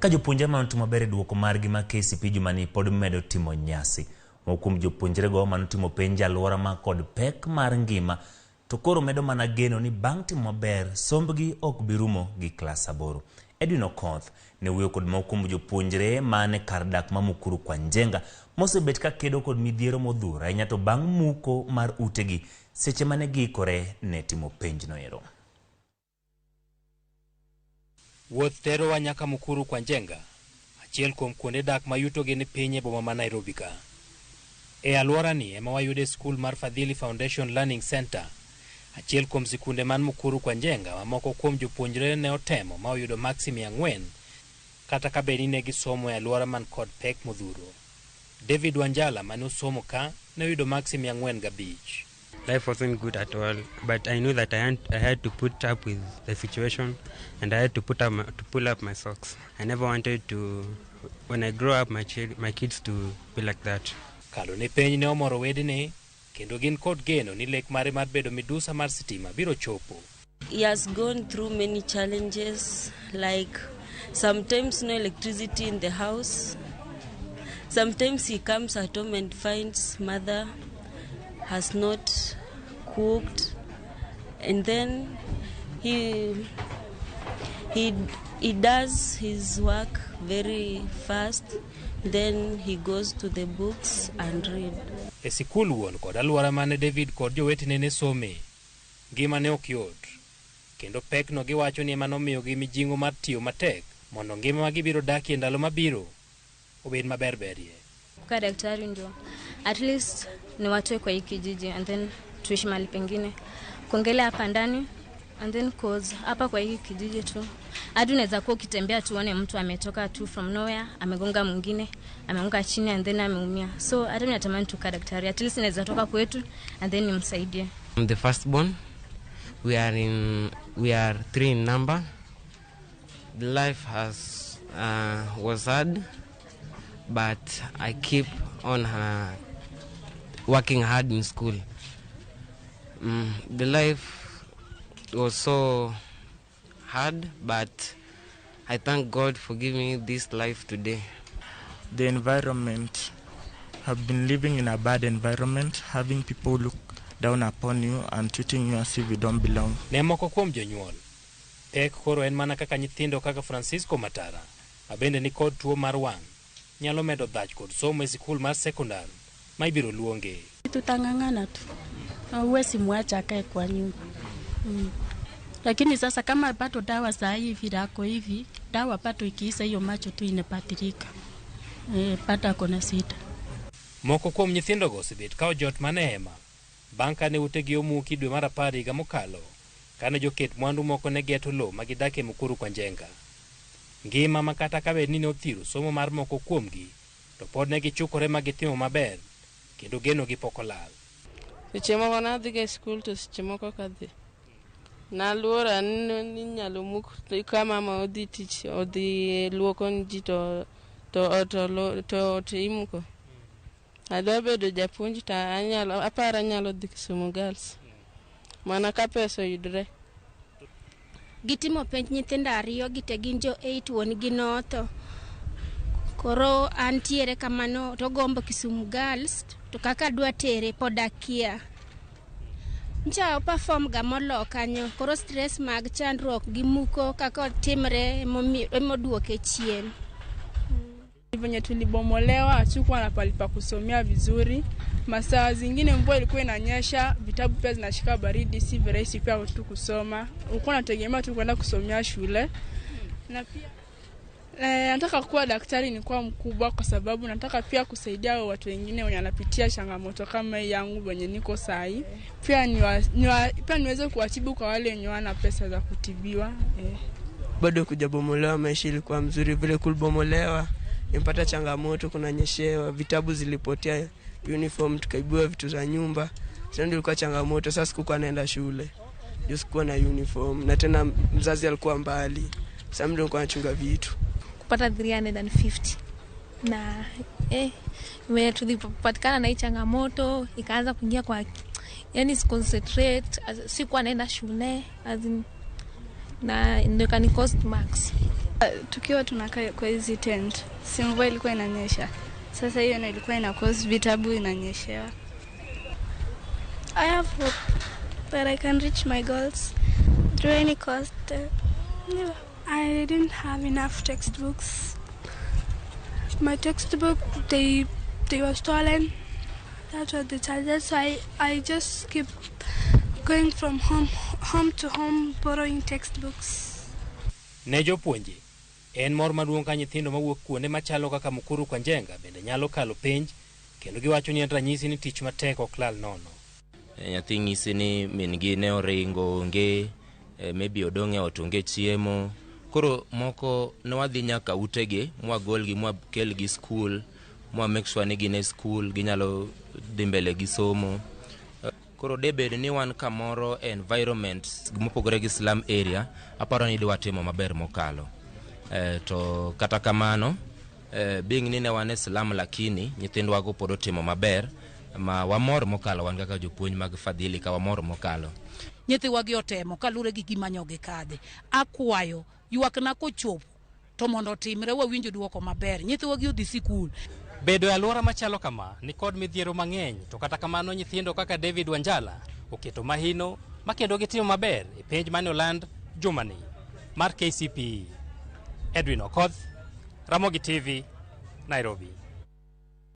Ka jopuonjre ma notimo maber e duoko margi mar KCPE jumani pod medo timo nyasi. Moko kuom jopuonjrego manotimo penj e alwora ma kod pek mar ngima to koro medo mana geno ni bang' timo maber sombgi ok bi rumo gi klas aboro. Edwin Okoth ne wuoyo kod moko kuom jopuonjre man e kar dak ma Mukuru kwa Njenga mosebet ka kedo kod midhiero modhuro ahinya to bang' muko mar utegi seche mane giikore ne timo penjno ero. Wuoth terowa nyaka Mukuru kwa Njenga, achiel kuom kuonde dak ma yutogi ni piny e boma ma Nairobi ka. E alworani ema wayude skul mar Fadhili Foundation Learning Center, achiel kuom sikunde man Mukuru kwa Njenga ma moko kuom jopuonjre ne otemo ma oyudo maksi 400 kata ka bed ni ne gisomo e alwora man kod pek modhuro. David Wanjala mane osomo ka ne oyudo maksi 405. Life wasn't good at all, but I knew that I had to put up with the situation and I had to pull up my socks. I never wanted to, when I grow up, my kids to be like that. Kalo ne penj ne omoro wedene kendo gin kod geno ni lek mare mar bedo midusa mar sitima biro chopo. He has gone through many challenges, like sometimes no electricity in the house. Sometimes he comes at home and finds mother has not cooked, and then he does his work very fast. Then he goes to the books and read. E sikul wuon kod alwora mane David kod jowetene ne some, ngima ne ok yot. Kendo pekno giwacho ni ema nomiyogi mijing'o mar tiyo matek mondo ngima ma gibiro dakie ndalo mabiro obed maber berie. Kuwa daktari ndio at least niwatoe kwa hii kijiji and then tuishi mahali pengine, kuongelea hapa ndani and then, 'cause hapa kwa hii kijiji tu hadi unaweza kuwa ukitembea tuone mtu ametoka tu from nowhere, amegonga mwingine, ameanguka chini and then ameumia. So hata mimi natamani tu kuwa daktari, at least naweza toka kwetu and then nimsaidie. I'm the firstborn. We are three in number. The life has was hard, but I keep on working hard in school. The life was so hard, but I thank God for giving me this life today. The environment, have been living in a bad environment, having people look down upon you and treating you as if you don't belong. Ne moko kuom jonyuol, pek koro en mana kaka nyithindo kaka Francisco Matara, ma bende ni kod tuo mar wang', nyalo medo dhach kod somo e sikul mar sekondar ma ibiro luonge. Tutang'ang'ana tu, huwezi mwacha akae kwa nyumba. Lakini sasa kama bado dawa saa hii vile ako hivi, dawa bado ikiisha hiyo macho tu inabadilika. E, bado ako na shida. Moko kuom nyithindogo osebet ka ojot mana e hema bang' kane utegi omuki dwe mar apar higa mokalo kane joket mwandu moko ne geto lowo ma gidak e Mukuru kwa Njenga. Ngima ma kata ka bed ni ne othiro somo mar moko kuomgi, to pod ne gichukore ma gitimo maber kendo genogi pok olal. Seche moko nadhiga e skul to seche moko ok adhi. Naluora ni inyalo muk ka mama odhi tich, odhi luoko ne ji to ot to ot imuko. Adwa bedo japuonj to anyalo aparo anyalo dhi Kisumu Girls. Mana ka pesa oyudre. Gitimo penj nyithindo ariyo gi te gin jo 8, wuon gi notho. Koro antiere kamano to ogombo Kisumu Girls to kaka adwa tere pod akia. Ncha o perform ga molo kanyo, koro stress mag chandruok gi muko kaka timre emoduoke chien. Venye tulibomolewa hatukuwa na pahali pa kusomea vizuri. Masaa zingine mvua ilikuwa inanyesha, vitabu pia zinashika baridi, si virahisi pia tu kusoma. Ulikuwa unategemea tu kwenda kusomea shule. Na pia nataka kuwa daktari nikuwa mkubwa kwa sababu nataka pia kusaidia watu wengine wenye wanapitia changamoto kama hii yangu wenye niko sahi. Pia niweze kuwatibu kwa wale wenye wana pesa za kutibiwa. Bado kujabomolewa maisha ilikuwa mzuri, vile kulibomolewa nimepata changamoto, kunanyeshewa, vitabu zilipotea, uniform tukaibiwa, vitu za nyumba. Sasa ndio ilikuwa changamoto. Sasa sikukuwa naenda shule juu sikuwa na uniform, na tena mzazi alikuwa mbali. Sasa ndio nilikuwa nachunga vitu. Kupata 350 na venye tulipatikana na hii changamoto ikaanza kuingia kwa, yani, concentrate, sikuwa naenda shule, as in, na ndio ikani cost marks. Tukiwa tunakaa kwa hizi tent, si mvua ilikuwa inanyesha. Sasa hiyo ndio ilikuwa ina cause vitabu inanyeshewa. I have hope that I can reach my goals through any cost. Yeah. I didn't have enough textbooks. My textbook they were stolen. That was the charges. So I just keep going from home to home borrowing textbooks. Ne jopuonje, en mor maduong' ka nyithindo mawuok kuonde machalo kaka Mukuru kwa Njenga bende nyalo kalo penj kendo giwacho ni en ranyisi ni tich matek ok lal nono. Nyathi ng'isi ni min gi ne oringo onge, maybe odong' e ot onge chiemo. Koro moko ne wadhi nyaka utegi mwagolgi mwakelgi skul mwa make sure ni gin e skul ginyalo dhi mbele gi somo. Koro debed ni wan kamoro e environment mopogore gi slum area, aparo ni dwatimo maber mokalo. To kata kamano, being ni ne wan e slum lakini nyithindwago pod otimo maber ma wamor mokalo wan kaka jopuonj mag Fadhili ka wamor mokalo. Nyithiwa gi otemo kaluwore gi gima nyo gikadhe. Akwayo ywakna kochopo to mondo otimre wawinjo duoko maber. Nyithiwa gi odhi sikul. Bedo e alwora machalo kama nikod midhiero mang'eny to kata kamano nyithindo kaka David Wanjala oketo mahino ma kendo gitimo maber e penj mane oland jumani mar KCPE. Edwin Okoth, Ramogi TV, Nairobi.